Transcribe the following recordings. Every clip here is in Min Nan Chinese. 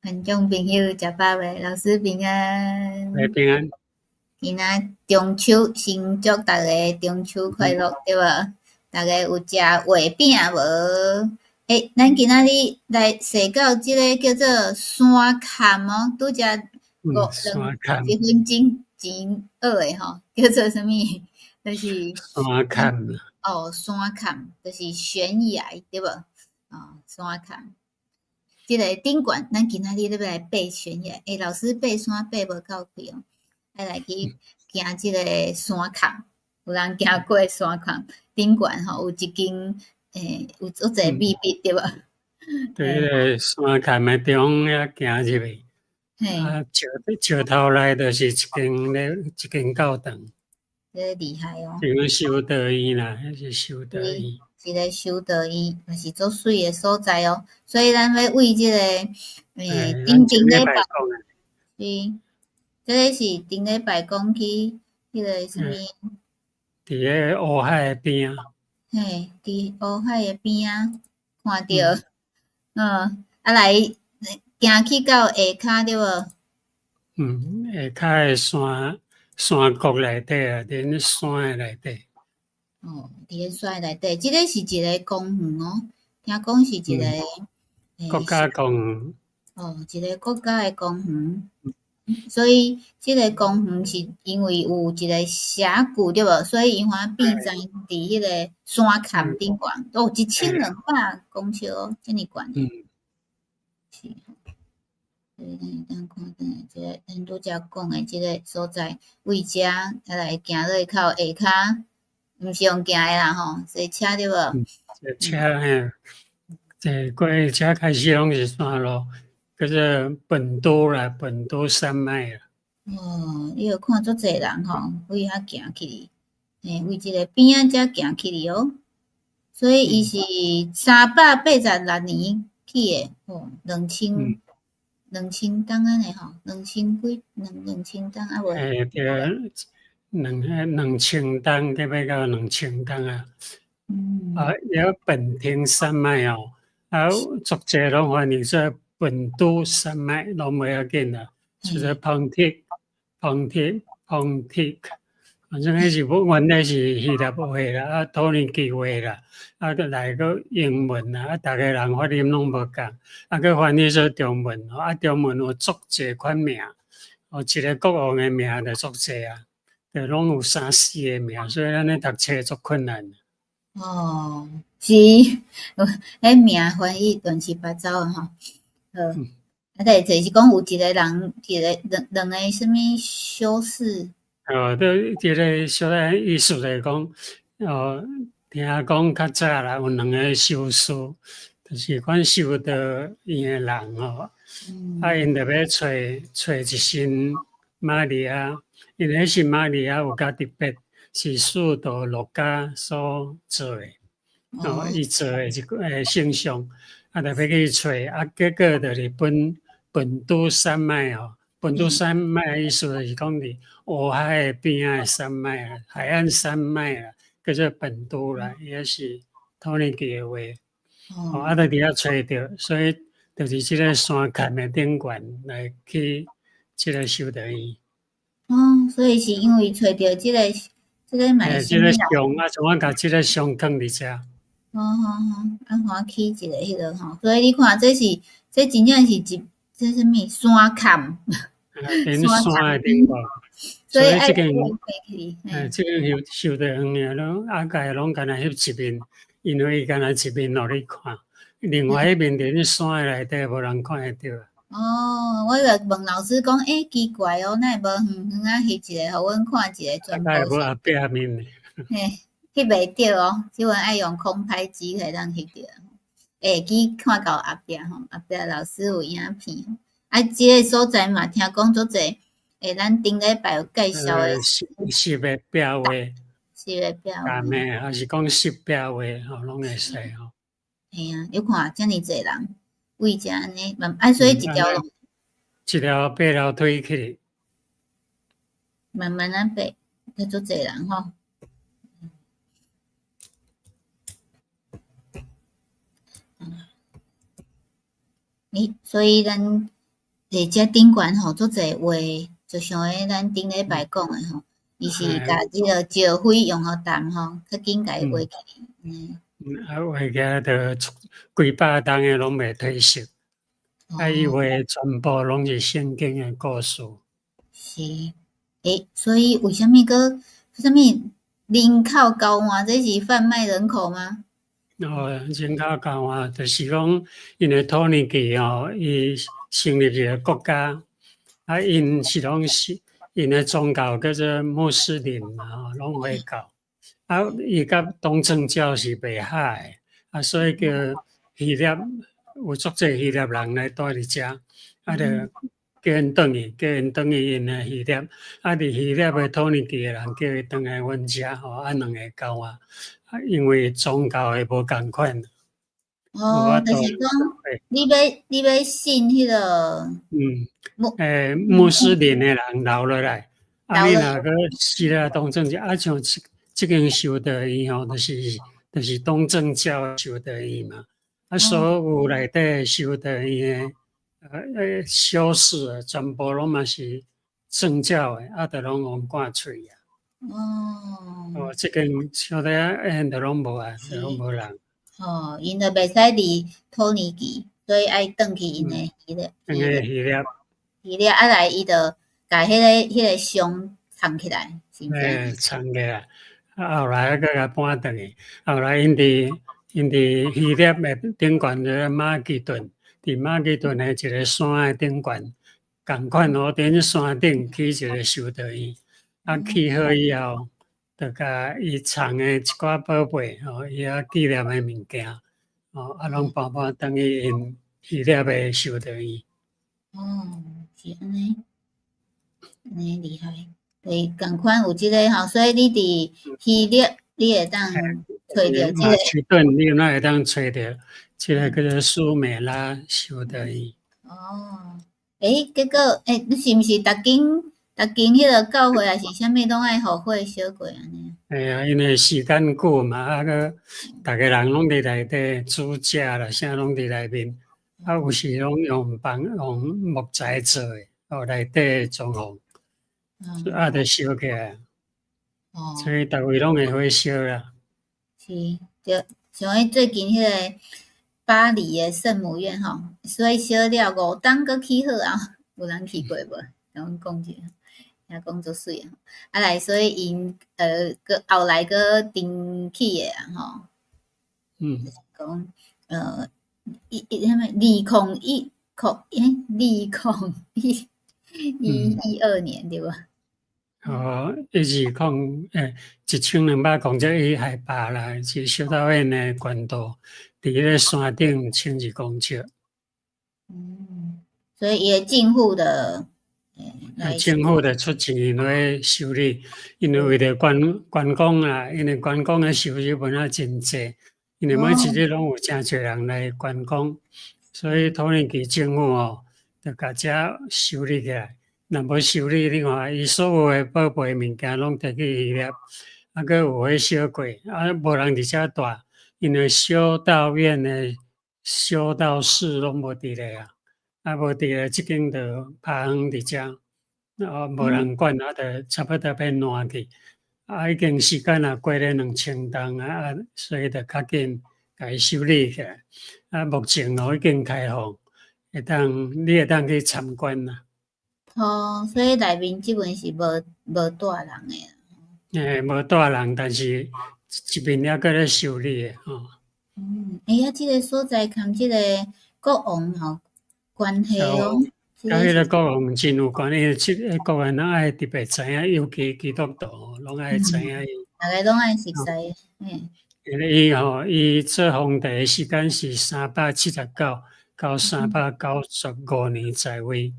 觀眾朋友食飽未？老師平安。來平安。今仔中秋，先祝大家中秋快樂，對無？大家有食月餅無？欸，咱今仔日來踅到這个叫做山崁哦，拄才五兩一分鐘前學的吼，叫做啥物？就是山崁。哦，山崁就是懸崖，對無？哦，山崁。這个頂懸，咱今仔日欲來爬懸崖。欸，老師爬山爬無夠氣哦，愛來去行這个山崁。有人行過山崁頂懸吼，有一間欸，有足濟秘密，對無？對，彼个山崁的中遐行入去，啊，石石頭內就是一間咧，一間教堂。這个厲害哦！一個修道院啦，彼是修道院。一个修道院，嘛是足媠的所在哦。所以咱欲為這个欸，頂頂禮拜，是，這个是頂禮拜講去彼个啥物？佇个烏海的邊仔。嘿，佇烏海的邊仔看著，嗯，啊來行去到下跤對無？嗯，下跤的山山谷內底啊，佇咧山的內底。哦，佇咧山內底，這个是一个公園哦，聽講是一个國家公園。哦，一个國家的公園，所以這个公園是因為有一个峽谷對無？所以伊番變成佇彼个山崁頂懸，都有1200公尺哦，遮爾懸。是。所以咱會當看轉這个，咱拄才講的這个所在，為遮啊來行落去到下跤，毋是用行的啦吼，坐車對無？坐車嘿，坐過車開始攏是山路，叫做本都啦，本都山脈啦。哦，你有看足濟人吼，為遐行去，嘿，為這个邊仔遮行去哦。所以伊是386年起的，哦，2000冬按呢吼，兩千幾兩千冬啊無？嘿，對，2000冬，得欲到2000冬啊。啊，有本町山脈哦，啊，足濟攏翻譯做本都山脈，攏袂要緊啦。就是 Pontic，Pontic，Pontic，反正彼是原來是希臘話啦，啊，土耳其話啦，啊，閣來閣英文啦，啊，逐个人發音攏無仝，啊，閣翻譯做中文，啊，中文有足濟款名，哦，一个國王的名就足濟啊，就攏有三四个名，所以咱咧讀冊足困難。哦，是，彼名翻譯亂七八糟的吼，好，啊，對，就是講有一个人，一个兩兩个啥物修士。哦，對，這个小可意思就是講，哦，聽講較早啦，有兩个修士，就是款修道院的人吼，啊，𪜶就欲揣揣一身瑪利亞，因為彼時瑪利亞有較特別，是使徒路加所做的，哦，伊做的一個聖像，啊，就欲去揣，啊，結果就是本本都山脈哦。本都山脈意思就是講佇烏海的邊仔的山脈啊，海岸山脈啊，叫做本都啦，伊是土耳其的話，哦，啊，就佇遐揣著，所以就是這个山崁的頂懸來去這个修道院。哦，所以是因為揣著這个這个嘛是。這个像啊，像我共這个像囥佇遮。哦好好，啊，歡起一个彼个吼，所以你看，這是這真正是一這啥物山崁。佇山的頂懸，所以這間，欸，這間修修道院攏啊，蓋攏干焦翕一面，因為伊干焦一面予你看，另外彼面佇咧山的內底無人看會著。哦，我就問老師講，欸，奇怪哦，哪會無遠遠仔翕一个，予阮看一个全部？無後壁面。嘿，翕袂著哦，這阮愛用空拍機才會當翕著。會記看到後壁吼，後壁老師有影片。啊，這个所在嘛，聽講足濟，欸，咱頂禮拜有介紹的。十个壁畫。十个壁畫。咩？還是講十壁畫吼，攏會使吼。嘿啊，你看遮爾濟人，為遮按呢，慢啊，所以一條路。一條爬樓梯去。慢慢仔爬，閣足濟人吼。欸，所以咱伫遮頂懸吼，足濟畫，就像彼咱頂禮拜講的吼，伊是共這个石灰用予澹吼，較緊共伊畫起。啊，畫起來就幾百冬的攏袂褪色。啊，伊畫的全部攏是聖經的故事。是，欸，所以為啥物閣啥物人口交換？這是販賣人口嗎？哦，人口交換就是講，𪜶的土耳其吼，伊成立一個國家，啊，𪜶是攏是𪜶的宗教叫做穆斯林嘛吼，攏回教。啊，伊佮東正教是袂合的，啊，所以叫希臘有足濟希臘人來住佇遮，啊，就叫𪜶轉去，叫𪜶轉去𪜶的希臘，啊，佇希臘的土耳其的人叫伊轉來阮遮吼，啊，兩個交換，啊，因為宗教的無仝款。哦，就是講你欲信彼個，欸，穆斯林的人留落來，啊，你若閣希臘東正教，啊，像這間修道院吼，就是東正教修道院嘛，啊，所有內底修道院的修士全部攏嘛是正教的，啊，就攏予趕出去啊。哦。哦，這間修道院就攏無啊，就攏無人。哦，𪜶就袂使佇土耳其，所以愛轉去𪜶的希臘。轉去希臘。希臘啊來，伊就共彼個像藏起來，是毋是？欸，藏起來，啊，後來閣共搬轉去，後來𪜶佇希臘的頂懸個馬其頓，佇馬其頓的一個山的頂懸，仝款哦，佇山頂起一個修道院，啊，起好以後，就共伊藏的一寡寶貝吼，伊遐紀念的物件，吼，啊，攏搬搬轉去𪜶希臘的修道院。哦，是按呢，按呢厲害。對，仝款有這個吼，所以你佇希臘，你會當揣著這個。馬其頓，你若會當揣著這個叫做蘇美拉修道院。哦，欸，結果，欸，你是毋是逐間逐間彼個教會抑是啥物攏愛予火燒過按呢？嘿啊，因為時間久嘛，啊閣逐个人攏佇內底煮食啦，啥攏佇內面，啊有時攏用房用木材做的，哦內底裝潢，啊就燒起來。所以逐位攏會火燒啦。是，對，像彼最近彼個巴黎的聖母院吼，所以燒了五冬閣起好啊，有人去過無？共阮講一下，聽講足媠啊。啊來，所以𪜶閣後來閣重起的啊吼。就是講一一啥物二零一空欸2011112年對無？哦，一二空欸，1200公尺海拔啦，是修道院的懸度，佇彼個山頂1200公尺。嗯，所以伊的政府的，啊，政府就出錢落修理，因為為著觀光啊，因為觀光的收入本來真濟，因為每一日攏有誠濟人來觀光，所以土耳其政府哦，就共遮修理起來。若無修理，你看伊所有的寶貝物件攏提去希臘，啊，閣有火燒過，啊，無人佇遮蹛，因為修道院的修道士攏無佇咧啊，啊，無佇咧，這間就拋荒佇遮，啊，無人管，啊，就差不多欲爛去，啊，已經時間也過了2000冬啊，啊，所以就較緊共伊修理起來，啊，目前哦已經開放，會當你會當去參觀啦。哦，所以內面這陣是無蹛人的。欸，無蹛人，但是一面猶閣咧修理的吼。嗯，欸，啊，這個所在佮這個國王有關係哦。佮彼個國王真有關係，這个國王攏愛特別知影，尤其基督徒攏愛知影伊。逐个攏愛熟似，嘿。因為伊吼，伊做皇帝的時間是379到395年在位。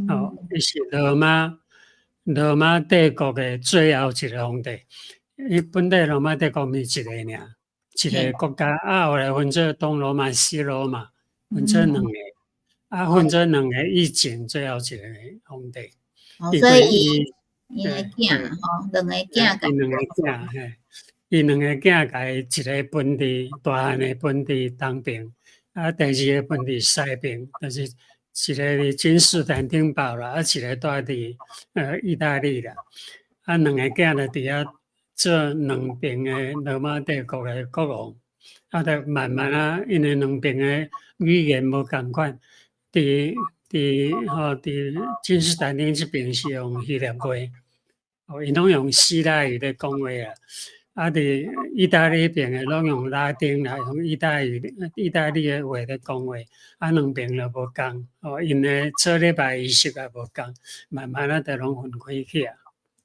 哦，伊是羅馬帝國的最後一個皇帝。伊本底羅馬帝國毋是一個爾，一個國家，啊後來分做東羅馬、西羅馬，分做兩個。啊，分做兩個以前最後一個皇帝。哦，所以伊伊的囝吼，兩個囝。伊兩個囝嘿，伊兩個囝共伊一个分佇大漢的分佇東邊，啊，第二个分佇西邊，就是。一个佇君士坦丁堡啦，啊，一個蹛佇意大利啦，啊，兩个囝就佇遐做兩邊的羅馬帝國的國王，啊，就慢慢啊，因為兩邊的語言無仝款，佇君士坦丁這邊是用希臘話，哦，𪜶攏用希臘語咧講話啦。啊，佇意大利彼邊的攏用拉丁啦，用意大利意大利的話咧講話，啊，兩邊就無仝，哦，𪜶的做禮拜儀式也無仝，慢慢啊，就攏分開去啊。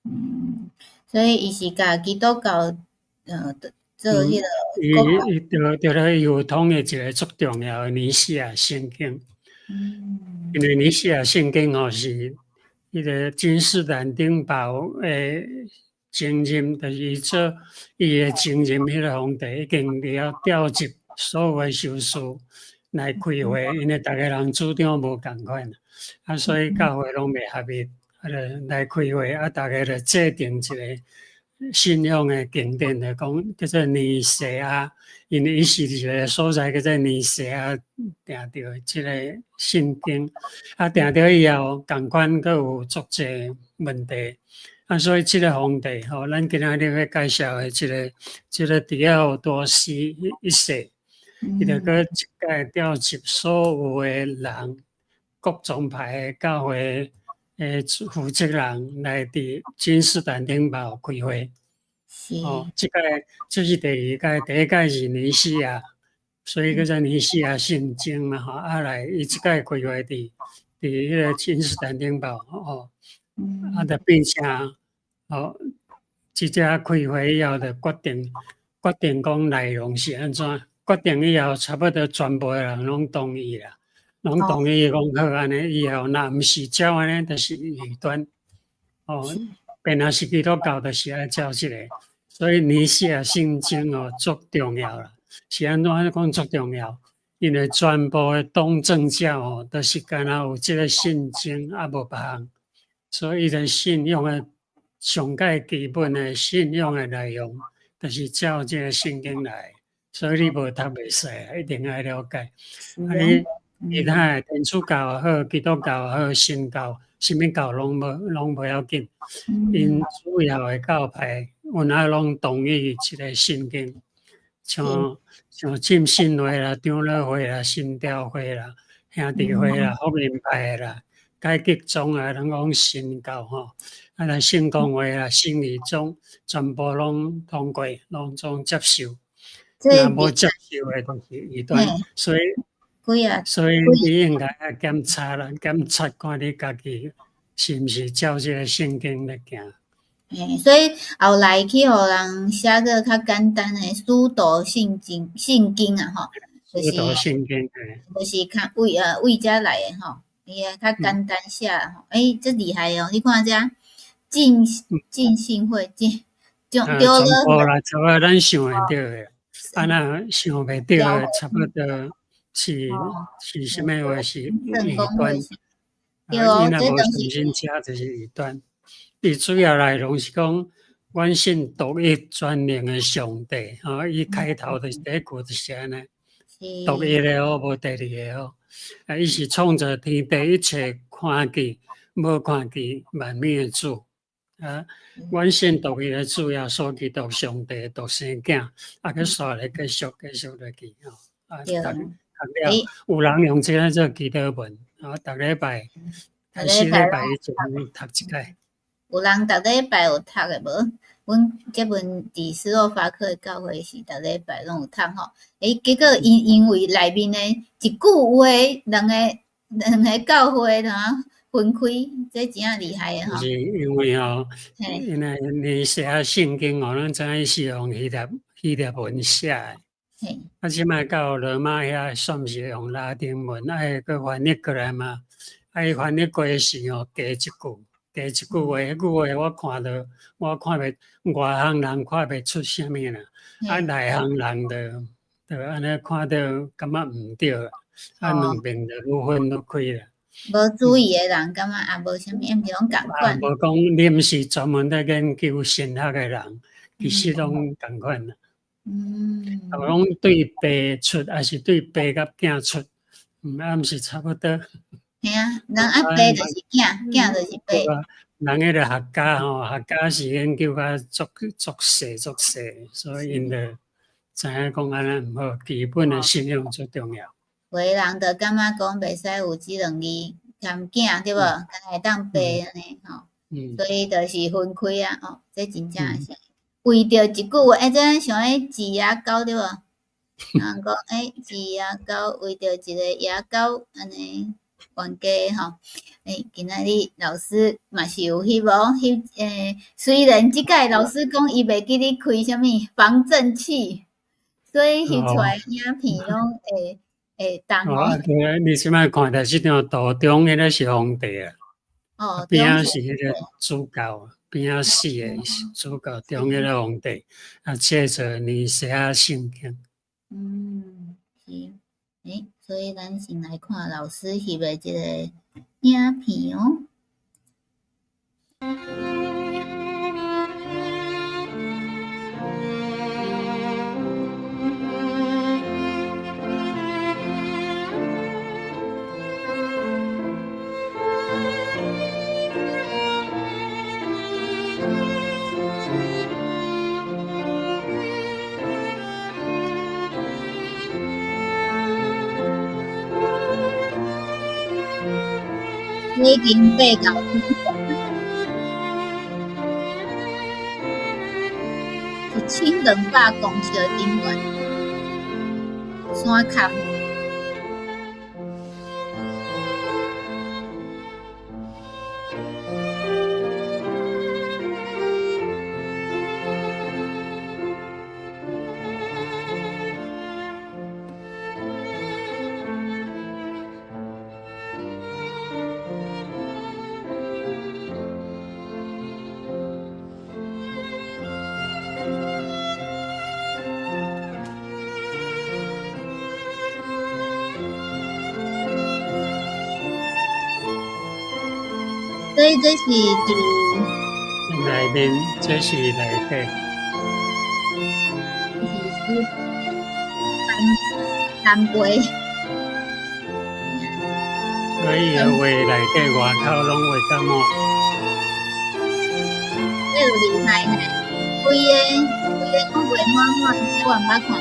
嗯，所以伊是共基督教做彼个國伊伊對對咧，伊有統一一个足重要的尼西亞聖經。因為尼西亞聖經吼是彼个君士坦丁堡的前任，就是伊做伊的前任彼个皇帝已經佇遐調集所有的修士來開會，因為逐个人主張無仝款，啊，所以教會攏袂合一，啊，就來開會，啊，逐个就制定一个信仰的經典，就講叫做尼西亞，因為伊是一个所在叫做尼西亞訂著這个聖經，啊，訂著以後，仝款閣有足濟問題。啊，所以這个皇帝吼，咱今仔日欲介紹的這個狄奧多西一世，伊就閣一擺調集所有的人，各宗派的教會的負責人來佇君士坦丁堡開會。哦，這擺這是第二屆，第一屆是尼西亞，所以叫做尼西亞信經嘛吼。啊來，伊這擺開會佇彼个君士坦丁堡吼。啊，就變成哦，這隻開會以後就決定講內容是按怎，決定以後差不多全部的人攏同意啦，攏同意講好按呢，以後若毋是照按呢，就是異端。哦，變若是基督教，就是愛照這个，所以尼西亞聖經哦足重要啦。是按怎講足重要？因為全部的東正教哦，都是干焦有這个聖經，啊無別項。所以，伊个信仰的上蓋基本的信仰的內容，就是照這个聖經來。所以你無讀袂使，一定愛了解。啊，你其他的天主教也好，基督教也好，神教，啥物教攏無要緊。𪜶主要的教派，有哪攏同意這个聖經，像浸信會啦、長老會啦、神召會啦、兄弟會啦、福音派的啦、改革宗啊，攏講神教吼，啊，來聖公會啦、信義宗，全部攏通過，攏總接受。若無接受的，就是異端。所以，所以你應該愛檢查啦，檢查看你家己是毋是照這个聖經咧行。嘿，所以後來去予人寫個較簡單的使徒信經，聖經啊，吼，就是使徒信經，就是較為這來的吼。伊會較簡單寫吼，欸，這厲害哦！你看這浸信會浸，全部啦，差不多咱想會著的，啊，若想袂著的，差不多是啥物話是異端。啊，伊若無相信這就是異端。伊主要內容是講，阮信獨一全能的上帝，吼，伊開頭就是第一句就是按呢，獨一的哦，無第二个哦。啊，伊是創造天地一切看見、無看見萬物的主。啊，阮信獨一的主耶穌基督上帝獨生囝，啊，閣紲咧繼續繼續落去吼。啊，逐讀了有人用這个做祈禱文，啊，逐禮拜、4禮拜以前讀一擺。有人逐禮拜有讀的無？阮這份佇斯洛伐克的教會是逐禮拜攏有讀吼。欸，結果因為內面的一句話，兩個教會怎分開，這真正厲害的吼。是因為吼，因為你寫聖經哦，咱知影是用希臘文寫的。啊，這擺到羅馬遐算是用拉丁文，愛閣翻譯過來嘛。啊，伊翻譯過時吼，加一句。加一句話，彼句話我看著，我看袂外行人看袂出啥物啦，啊內行人就按呢看著感覺毋對，啊兩邊就愈分愈開啦。無注意的人感覺也無啥物，毋是攏仝款。無講你毋是專門咧研究神學的人，其實攏仝款啦。啊，攏對爸出，抑是對爸佮囝出，啊毋是差不多。嘿啊，人啊爸就是囝，囝就是爸。人彼个學家吼，學家是研究較足足細足細，所以𪜶就知影講按呢毋好，基本的信仰最重要。有的人就感覺講袂使有這兩字含囝對無？敢會當爸按呢吼，所以就是分開啊，哦，這真正是為著一句話，欸，這像彼飼野狗對無？人講欸，飼野狗為著一個野狗按呢冤家吼。欸，今仔日老師嘛是有翕無？翕欸，雖然這擺老師講伊袂記得開啥物防震器，所以翕出來影片攏會會動哦。對，你這擺看著這張圖中彼个是皇帝啊，邊仔是彼个主教，邊仔死的主教中彼个皇帝，啊，切做尼西亞聖經。嗯，是，欸，所以咱先來看老師翕的這個影片哦。已經爬到頂懸，1200公尺頂懸，山崁。所以這是佇內面，這是內底。這是三杯。所以畫內底外口攏畫較滿。這有厲害呢，規个規个攏畫滿滿，這我毋捌看過。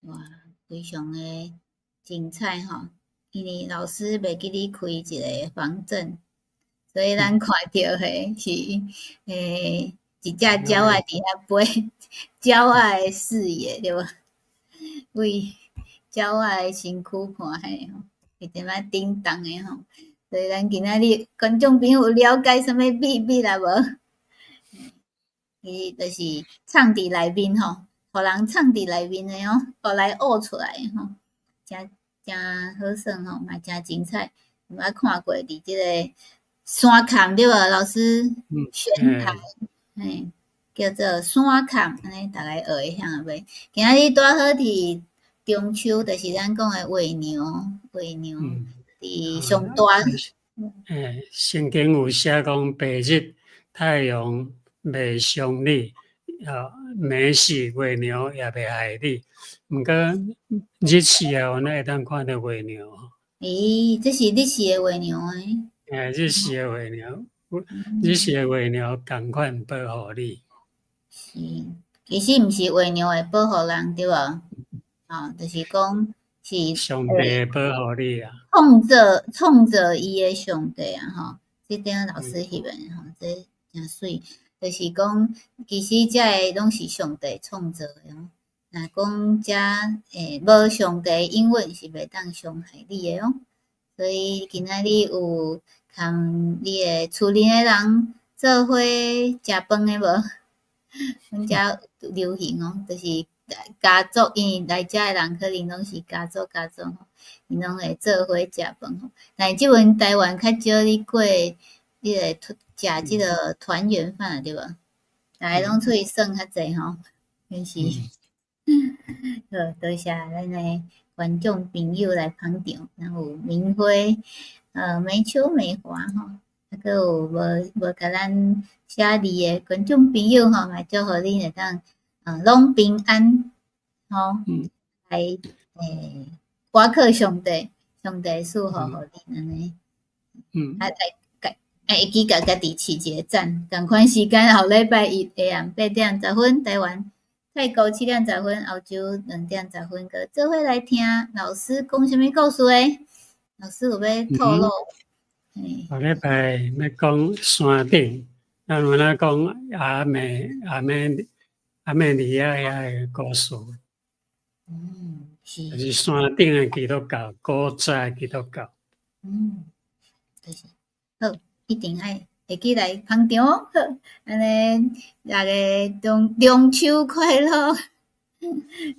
哇，非常的精彩吼！因為老師袂記得開一個防震，所以咱看著的是一隻鳥仔佇遐飛，鳥仔的視野對無？為鳥仔的身軀看起吼，一點仔叮當的吼。所以咱今仔日觀眾朋友有了解啥物秘密啊無？伊就是藏佇內面吼，予人藏佇內面的哦，予來挖出來的吼，誠誠好耍吼，嘛誠精彩。毋捌看過佇這個山崁對無？老師懸崖，嘿，叫做山崁，按呢逐家學會曉啊袂？今仔日拄好佇中秋，就是咱講的月娘，月娘佇上大。欸，聖經有寫講，白日太陽袂傷你，啊，暝時月娘也袂害你。毋過日時啊，阮會當看著月娘。咦，這是日時的月娘欸？欸，日時的月娘，日時的月娘仝款保護你。是，其實毋是月娘會保護人，對無？哦，就是講是上帝保護你啊！創造伊的上帝啊！吼，這點老師翕的吼，這誠媠，就是講其實這个攏是上帝創造的哦。若講遮無上帝永遠是袂當傷害你的哦。所以今仔日有共你的厝裡的人做伙食飯的無？阮遮流行哦，就是家族，因為來遮的人可能攏是家族家族吼，𪜶攏會做伙食飯吼。但是這陣台灣較少咧過彼個食這个團圓飯對無？逐个攏出去耍較濟吼，真是。好，多謝咱的觀眾朋友來捧場，然後明輝、美秋、美華吼，啊，閣有無共咱寫字的觀眾朋友吼，嘛祝福恁會當攏平安吼，來倚靠上帝，上帝賜福予恁按呢。啊，來，會記共家己飼一个讚，仝款時間後禮拜一下暗8點10分，台灣泰國7點10分，歐洲2點10分，閣做伙來聽老師講啥物故事咧？老師有欲透露？後禮拜欲講山頂，咱有哪講亞美尼亞遐个故事。是。就是山頂的基督教，古早的基督教。就是，好，一定愛會記來捧場哦。好，按呢，逐个中秋快樂，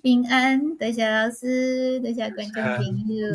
平安，多謝老師，多謝觀眾朋友。